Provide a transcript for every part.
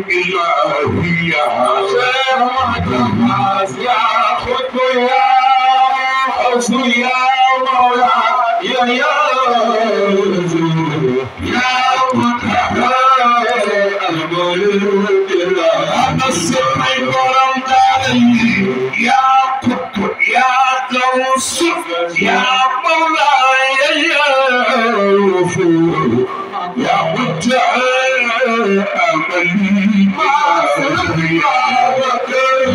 إلهي يا شيخ محمد يا خطب يا أصل يا مولا يا منتهى الملوك أنا السمع ورمت عليه يا قطب يا غوث يا مولاي يا غفور يا منتهى أملي يا بكر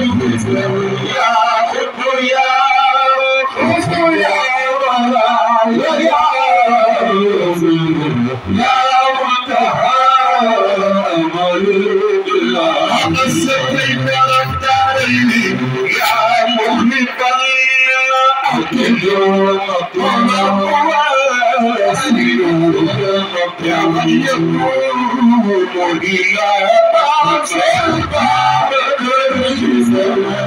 يا حب يا خوف يا مولاي يا غفور يا منتهى الملوك أنا السقي برد عليه يا مهلكا اليوم يا من يقول إلى بعض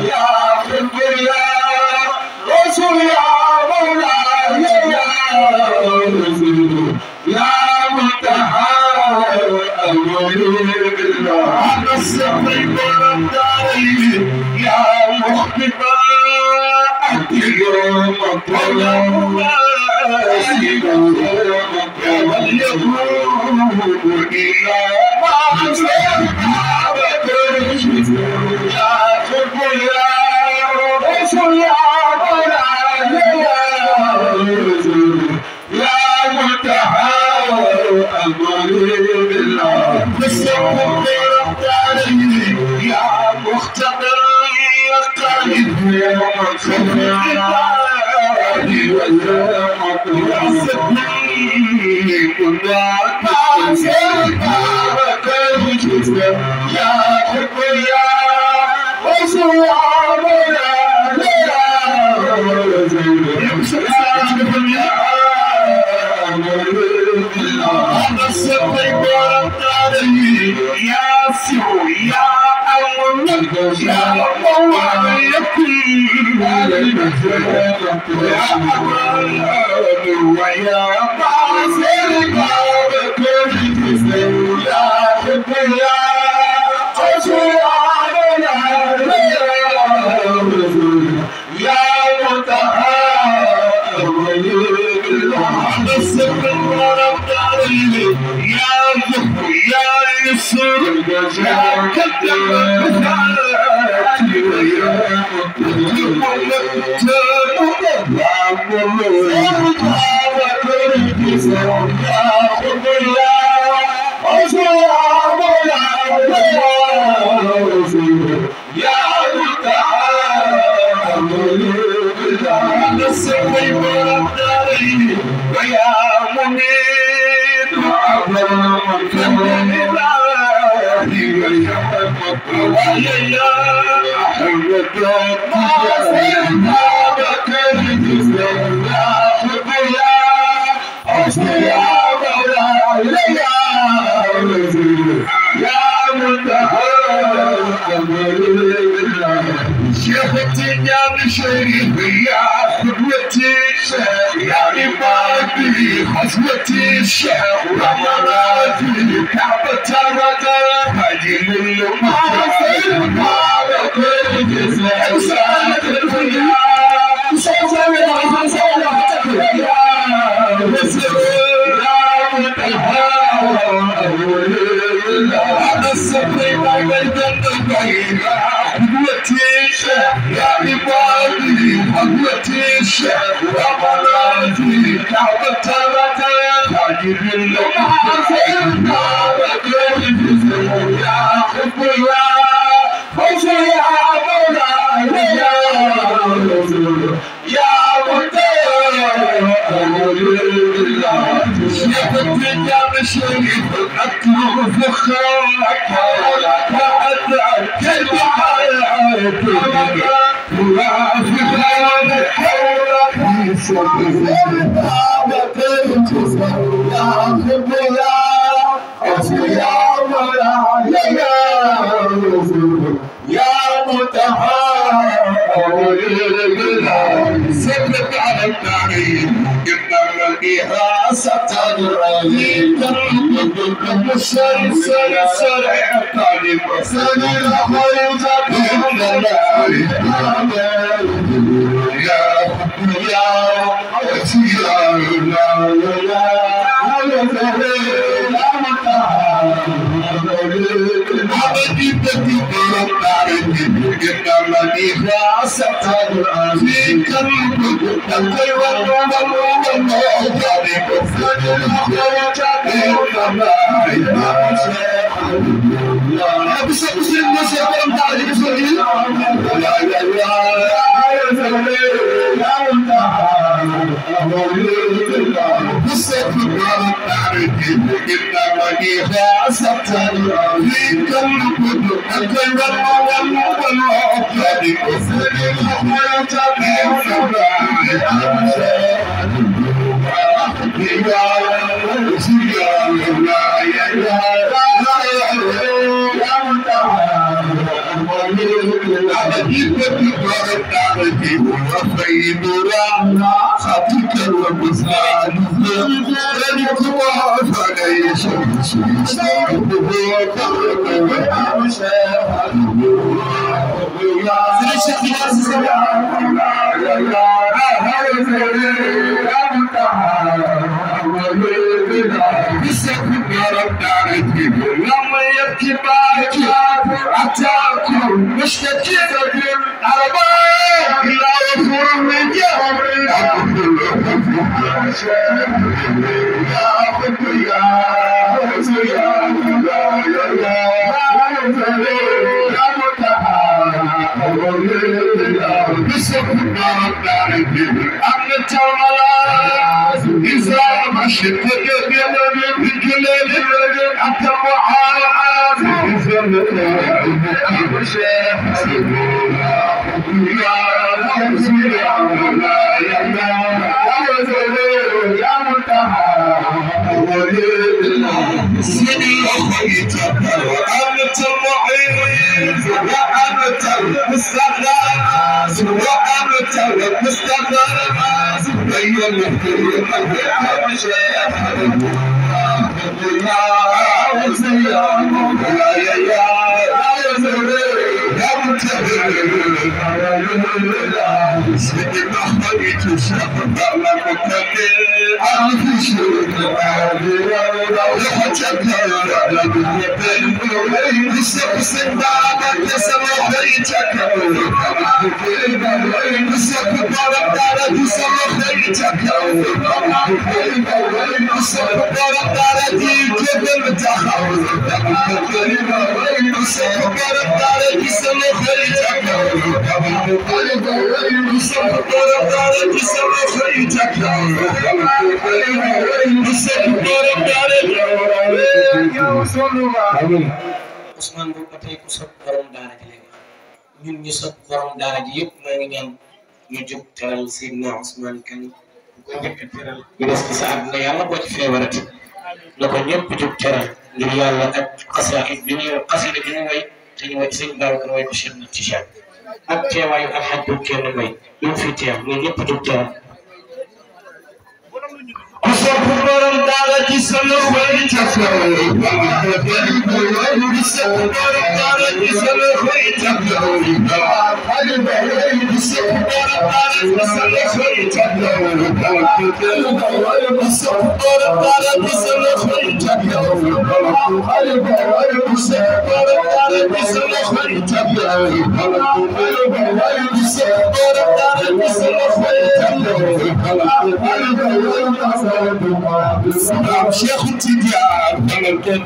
يا حب يا رسول يا مولاي يا رسول يا منتهى الملوك أنا السقي برد عليه يا مخبطا اليوم الظلام يا من يقول إلى بعض يا حب يا رسول يا مولاي يا رسول يا منتهى الملوك بالسبب رد عليه يا مختبر القلب يا مختبر يا حب يا رسول يا مولاي يا رسول أنا الصديق ورد عليه يا سو يا أول يا مولاي يا أول ويا باصر بابك يا حب يا رسول يا مولاي يا منتهى أنا الصديق ورد عليه يا ذهب يا يسر يا كتب ويا منير شيختي يا شريف يا قدوتي يا عبادي خصوتي الشيخ ومراتي كعبة الوطن هدي للمحاصيل ما بكل جزء حسنة الدنيا سوف يا مسلم يا منتهى أنا السقي ما يقدر البعيد قدوتي يا عبادي قدوتي الشيخ ومراتي كعبة الوطن هدي للمحاصيل ما بكل جزء يا حب يا خوف يا مولاي يا رسول يا منتهى يا الدنيا بشريف اطلب فخرك بعد كل حياتك وفي خيرك حولك بابك الجسم يا حب يا رسول يا مولاي يا رسول يا منتهى سبت على التاريخ إن الذي ستر العظيم السر طالب سنة خلقك يا Ousmane bu patay ku sopp borom daara ji lay wax ñun ñu sopp borom daara ji yëpp maa ngi ñaan ñu jóg teral Seydina Ousmane Kane bu ko ñëpp teral ñu des ci sa àdduna yàlla boo ci feebarati la ko ñëpp jóg teral ngir yàlla ak xasaayid bi ñu xasida bi ñu way te ñu way sëñ Babacar way ko Cheikh na Tijaan ak teewaayu alxaj bu kenn may ñu fi teew ñu ñëpp jóg teral sopp borom daara ji sama xol takkaw sopp borom daara ji sama xol takkaw sopp borom daara ji sama xol takkaw sopp borom daara ji sama xol takkaw sopp borom daara ji sama xol takkaw sopp borom daara ji sama xol takkaw Cheikh Tidiane Cheikh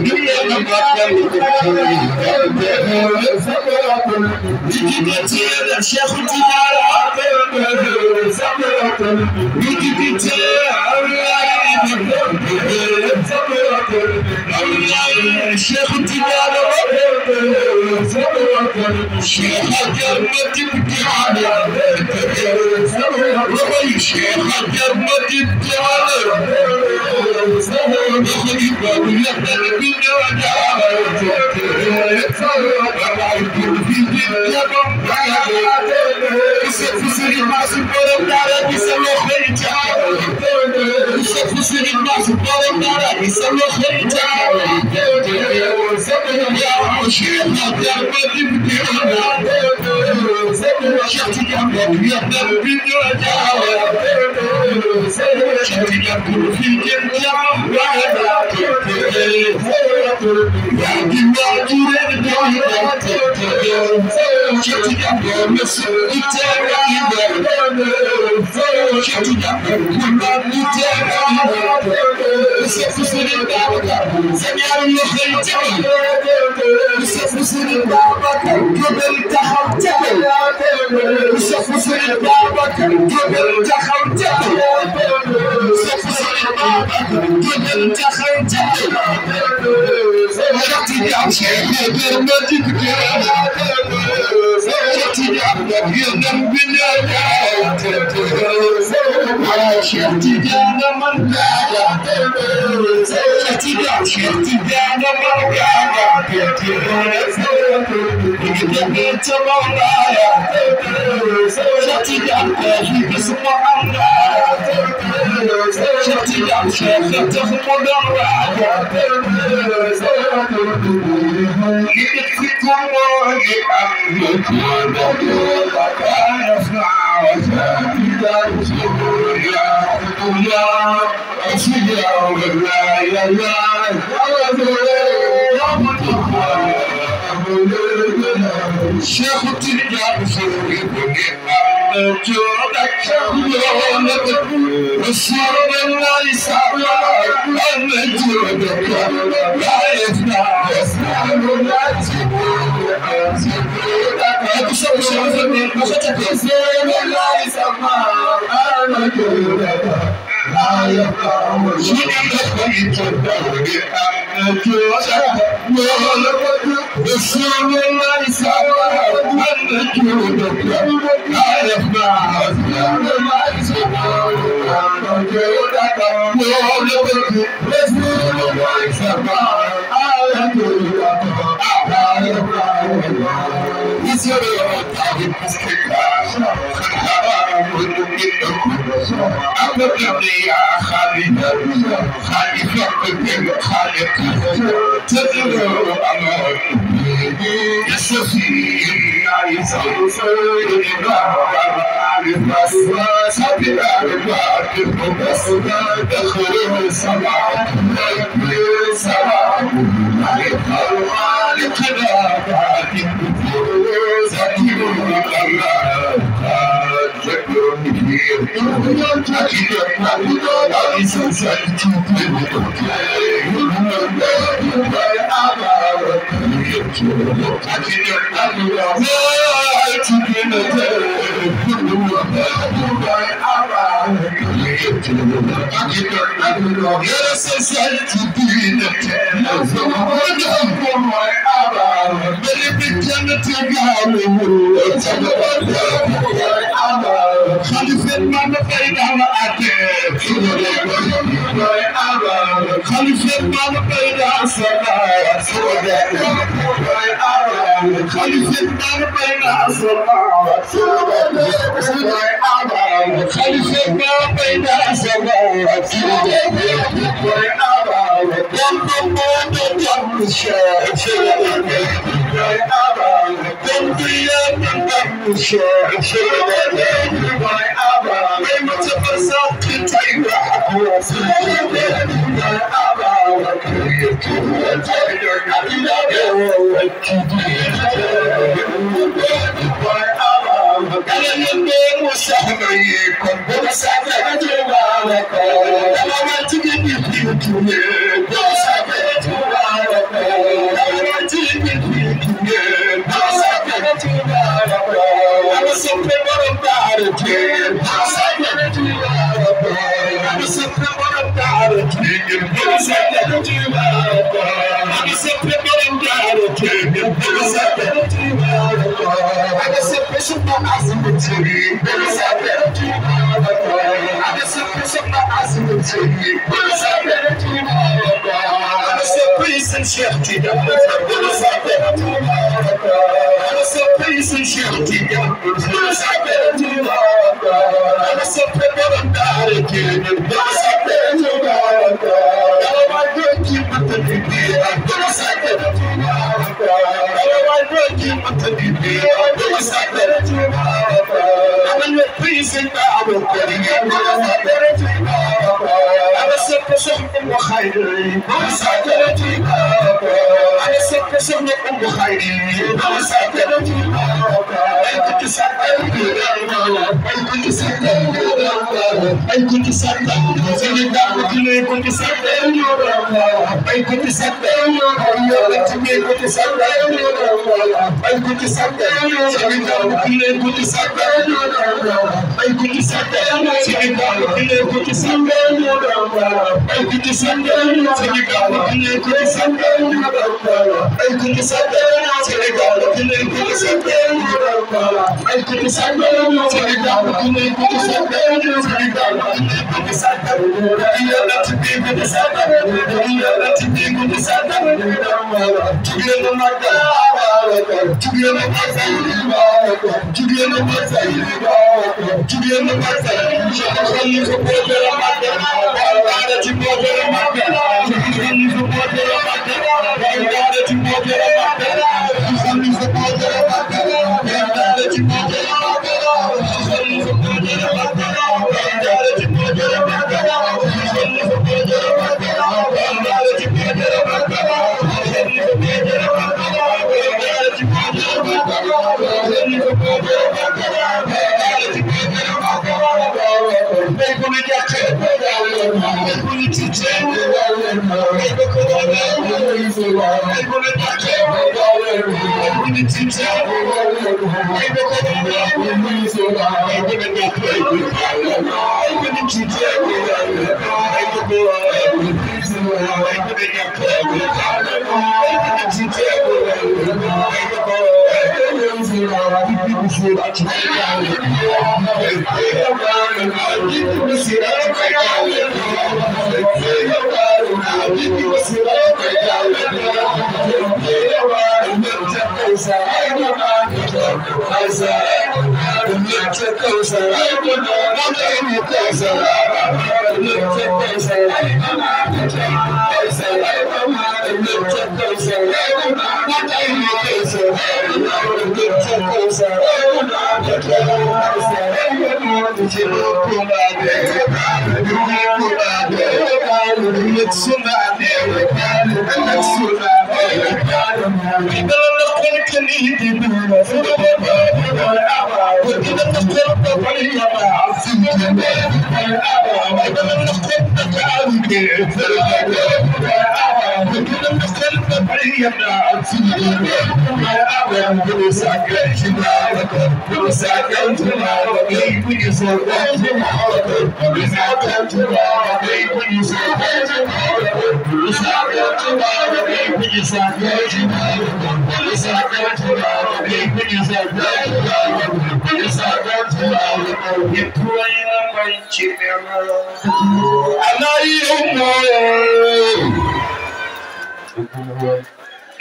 Give الشيخ الشيخ تجارة الشيخ جرمت بجعالة الشيخ جرمت بجعالة خليفة ويقدر بالنجاة في جدة يسفسر الناس البرم دارا يسمى خيجا يسفسر الناس البرم دارا يسمى خيجا يا شيخ جرمت بجعالة شيخ جرمت يقدر بالنجاة شيخ جرمت في جدة شيخ التجار سوري جودك والسر الله يسعى جودك لا يفنى يا خالد خالق تدعو أمامك يا سفير يا يسوع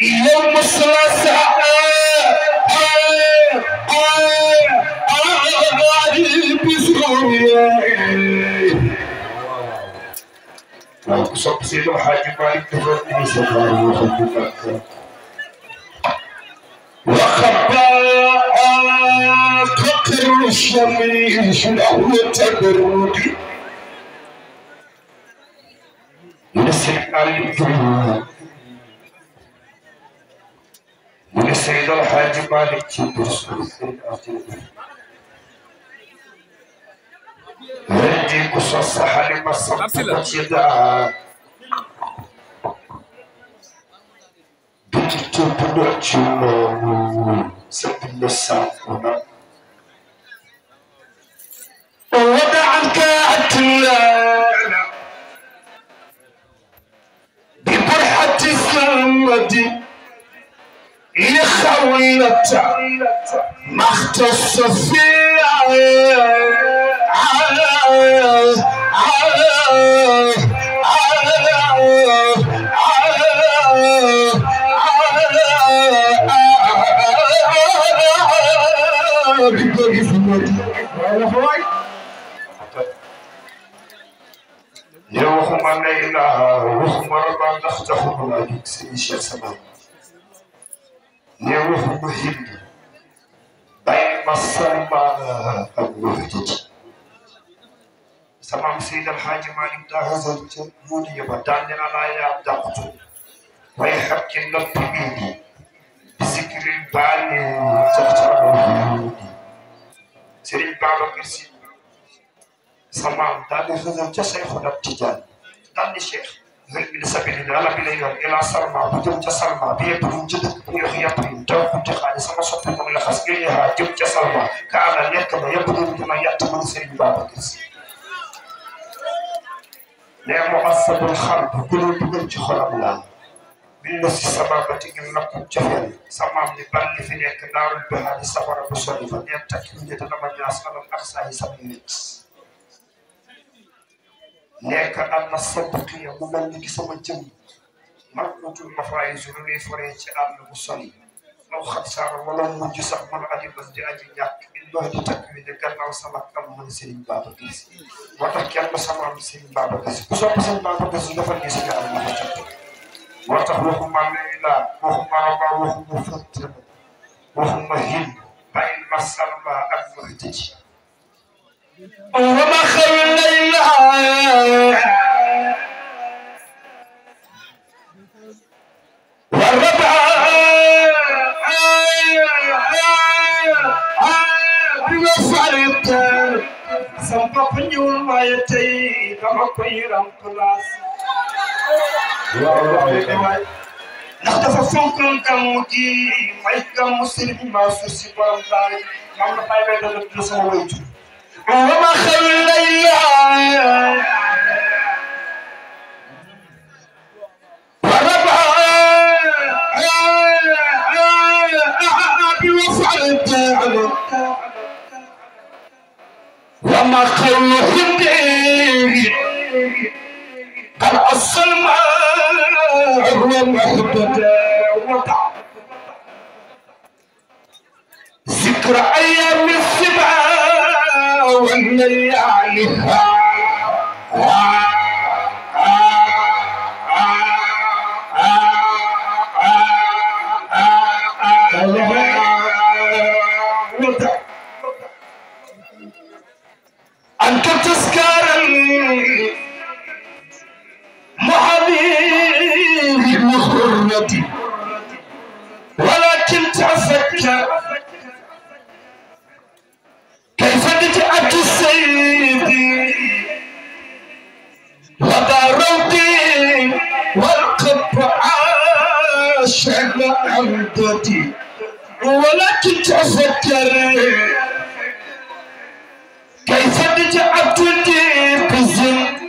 يوم الثلاثاء سيد الحاج مالك تفرقني سفاري وخلفك وخباء قطر الشميش له تبرد نسيت الجمعة من السيد الحاج مالك هدي قصص حلم الصبح شداء بكت بنوتشنا سبل الساقنا ووضع الكاتل ما اختص فيها يوم ليلة وهم ربا نختخم عليك سيدي الشيخ سلام يوم مهم بين الصلبة المهتدي سمام سيد الحاج مالك داهز الجنودي وداني على يا دقت ويحك النبي بذكر البالي تختار سيرين بابا كرسي سمام داني خزن شيخنا التجان داني شيخ غير من سبيل الله بلا إلى سلمى بدون جسلمى بيبون جد يخيبون تو كنت خالي سما صوتكم إلى خسكيها جم جسلمى كأنا يكما يبدون بما يأتمن سيرين بابا كرسي لا معصب الخلق كل بدون جخل الله بالنسي سبابة إنكم جفل سمام لبرل في نيك نار البحر سفر بسولي فنيم تكيون يتنمى الناس على الأقصى سبيلت نيك أن الصدقية مملك سما جم مرموت المفايز رمي فريج أن بسولي لو خدسار ولو مجسر من أجل بزدي أجل ياك إنه دي تكوين كرنا وسمك أم من سيرين بابا كيسي وتكيان بسمام سيرين بابا كيسي كسوب سيرين بابا كيسي نفر كيسي كأم نفتح وتخلق ما ليلا وهم ربا وهم فتر وهم هين بين مسلمة المهتدي وما خير ليلا والربع بوفرت سمبا بنيول ما يتي كما كويرام كلاس ndax dafa fonkoon gàmmu gi may gàmmu Sëriñ Mansour Sy borom daal mam la bay bay dana tudd sama waytu wa ma xawi layla wa raba bi wafat wa ma xawi hindi قد الصلمة هو محدد وضع ذكر أيام السبع واللياليها وضع أنت تذكر محبيب مخرتي ولكن تفكر كيف نجأت سيدي وداروتي والقب عاشق عمدتي ولكن تفكر كيف نجأت بزن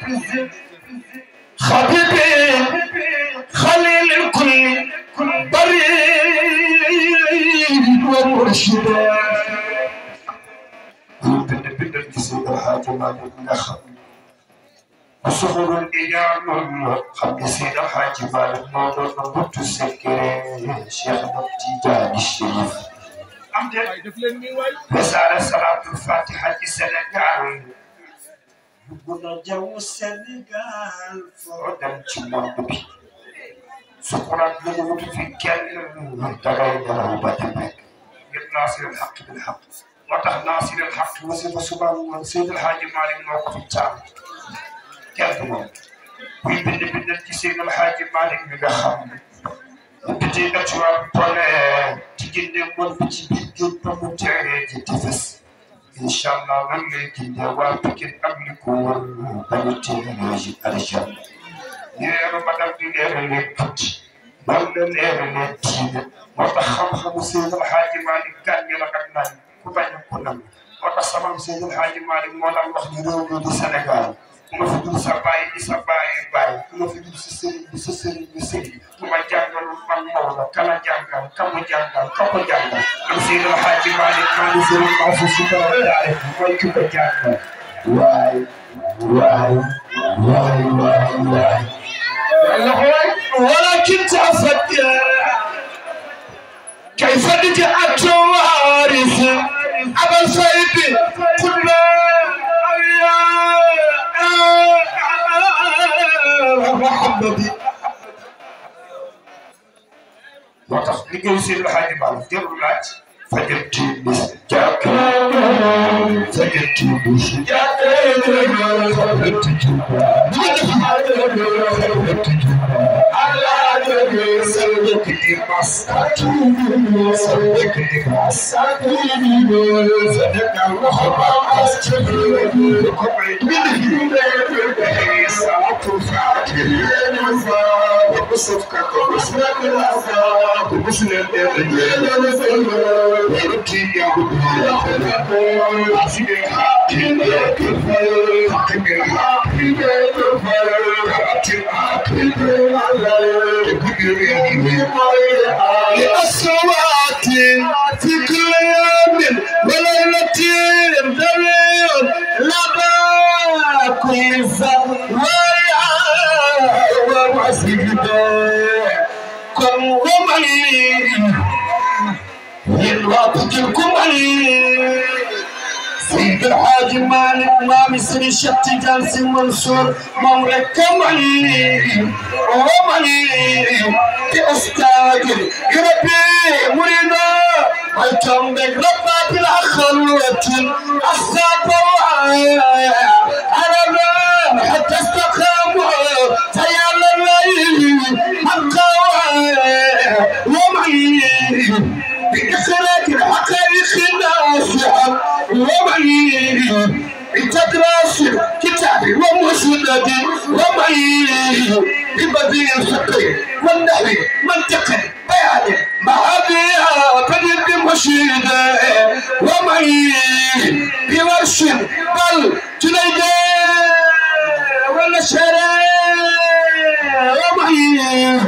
حبيبي خليل الكل بريد ومرشد بدل الجسد الحاج مالك نخل وصغر الإيام خمي سيد الحاج مالك نور نبوت السكرين شيخ نبتداء الشريف وسال صلاة الفاتحة السنة بنا جو السنغال فعدم تمام بي سكران نموت في كل تغير وبدمك ناصر الحق بالحق وتح ناصر الحق وسيد سبحان سيد الحاج مالك موقف التام كلمه ويبن سيد الحاج مالك بخم بدي اتوا بولا تجي نقول بتي بيت بمتعري تفس إن شاء الله نملك دوام بكر أملكوا بنتي ناجي أرجع نير بدل نير نبت بل نير نتين وتخم سيد الحاج مالك كان يلقى كبان كلهم وتسمع سيد الحاج مالك مولا مخدوم بالسنغال ma fi dul sa baay di sa baayu baay ma fi dul si sëriñ di sa sëriñ di sëriñ ma jàngal man Maodo kala jàngal kamu jàngal kako jàngal am si la Xaaji Maalik maa ngi sëriñ maa fi si dara daare mooy ki ko jàngal waay ولكن تفكر كيف رجعت وارث أبا الفيد قلنا يا محمد وتصدق سيد الحاج مالك جرلات فجرت مسجاك فجرت مسجاك فجرت على جبل صدق المسجد صدق المسجد صدق الصلوات في كل يوم وليلة دليل لدى كل زوايا ومسجدا كم وملي يلواتكم علي سيد الحاج مالك ما مصر الشط جالس منصور مملك مالي ومالي كأستاذ يربي مرينا والكم بك ربا بلا خلوة أستاذ أنا حتى استقاموا تيال الليل حقا ومالي بإخراج الحقائق الناصحة ومعي بتدرس كتابي ومسندي ومعي ببديع الفقه والنحو منطق بيان معابيها تجد مشيدة ومعي بورش بل جنيدة والنشرة ومعي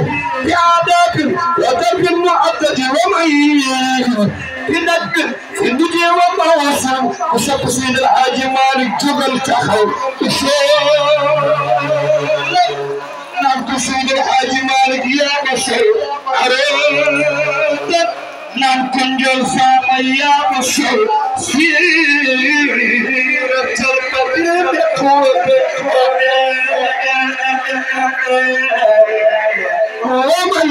بآداب ودرب معدد ومعي بندب في النجي والمواسم وشق سيد الحاج مالك جبل تحو نعم سيد الحاج مالك يا بشر أريد نعم كنجل سامي يا بشر سيرة البدر بقوة ومن